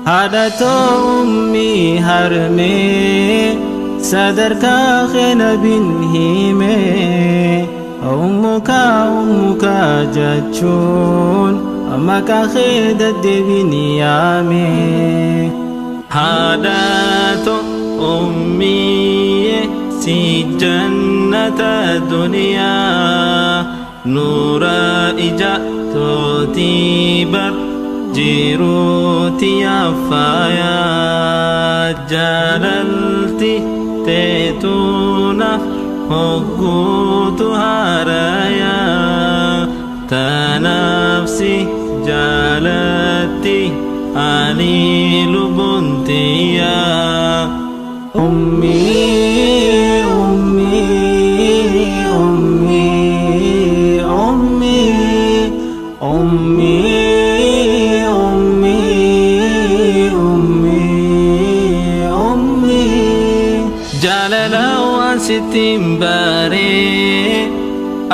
Haadha ummii harmee sadarkaa keenabin himee ummuka ummuka jechuun maqaa kee deddeebiin yaame. Haadha ummii si jannata duniyaa nuura ija tootii bar jiruuti yaafayaa jaalalti teetuunaaf hogguutu haarayaa tanaafsi jaalatti ani lubuntiyaa. Ummii ummii ummii ummii ummii ummii ummii ummii Jaalala waan sittiin baree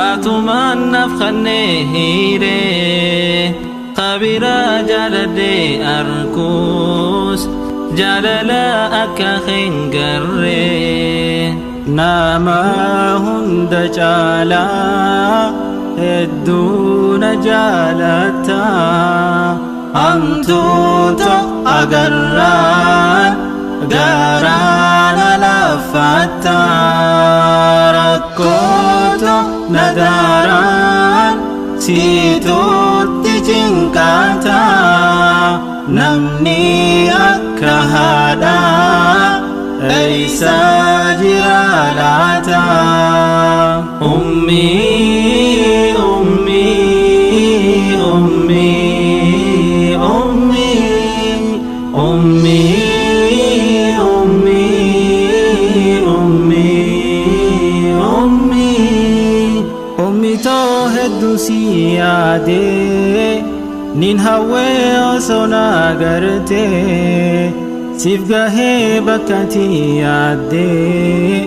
atumaan naaf kannee hiiree qabira jaaladhee arkuus jaalala akka hin garree. Nama hunda caalaa hedduu na jaalata hamtuuta agarraan garaa na laffata rakkooto na daaraan siituutti cinqaata namni akka haadhaa eessa jira laata? Ummii ummii ummii ummii ummii ummii ummii ummii. Ummi too hedduu si yaadee nin hawwee osoo na agartee siif gahee bakka ati yaaddee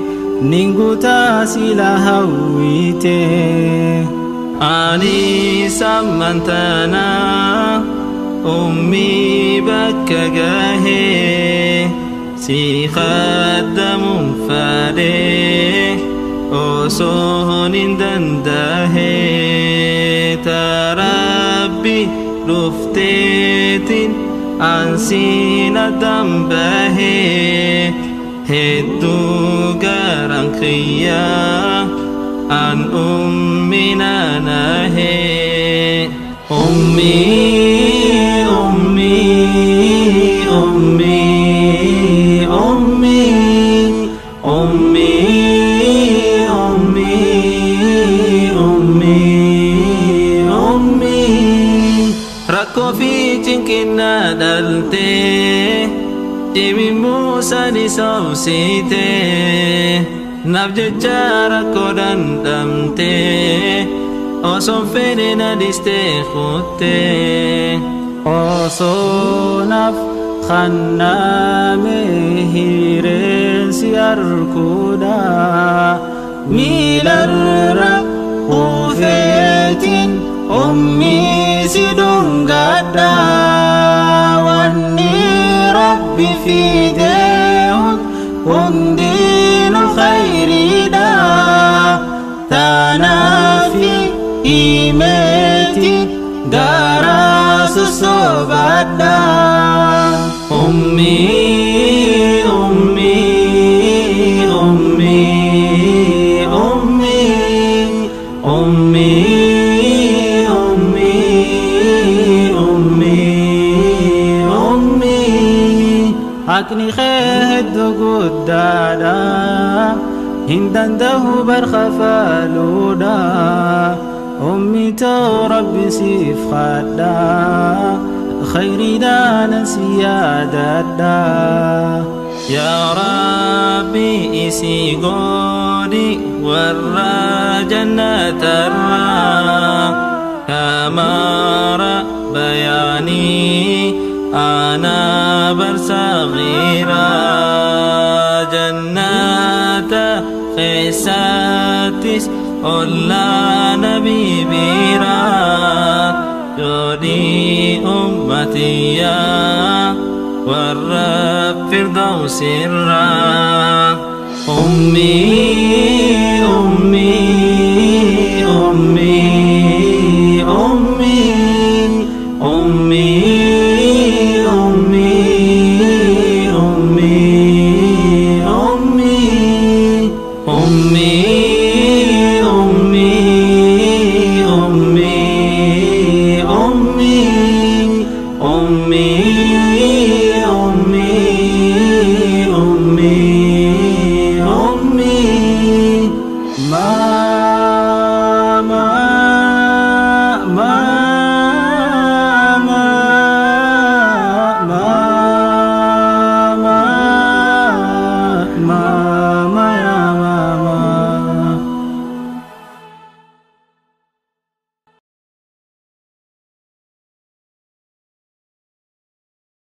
nin guutaa sila hawwitee. Ani sammantanaa ummii bakka gahee si khaddamuun fadhee osoo hin dandahee tarabbi dhufteetiin ansiin addan bahee hedduu garan kiyyaa an ummina nahee. Ummii ummii ummii ummii ummii ummii ummii ummii. Rakkoo fi cinqinna dhaltee dhimimmuusa ni soobsitee naaf jecha rakkoo dandhamtee osoo fedhe na dhistee kuttee. Osoo naaf kanname hireensi arkuudha miilarra ufeetiin ummii si dhungadha wanni rabbi fidee hundinuu khayriidha tanaafi himeeti garaa sosoobadha. Ummii ummii ummii ummii ummii ummii ummii ummii. Haqni kee hedduu guddaadha hin danda'u barkhafaluudha ummi too rabbi siif kadha khayriidhaan si yaadadha. Yaa Rabbi isii godhi warra jannatarraa kama rabbayaanii صغيرة جنات خيساتس أولا نبي بيرا جودي أمتي يا والرب فردوس الرا أمي.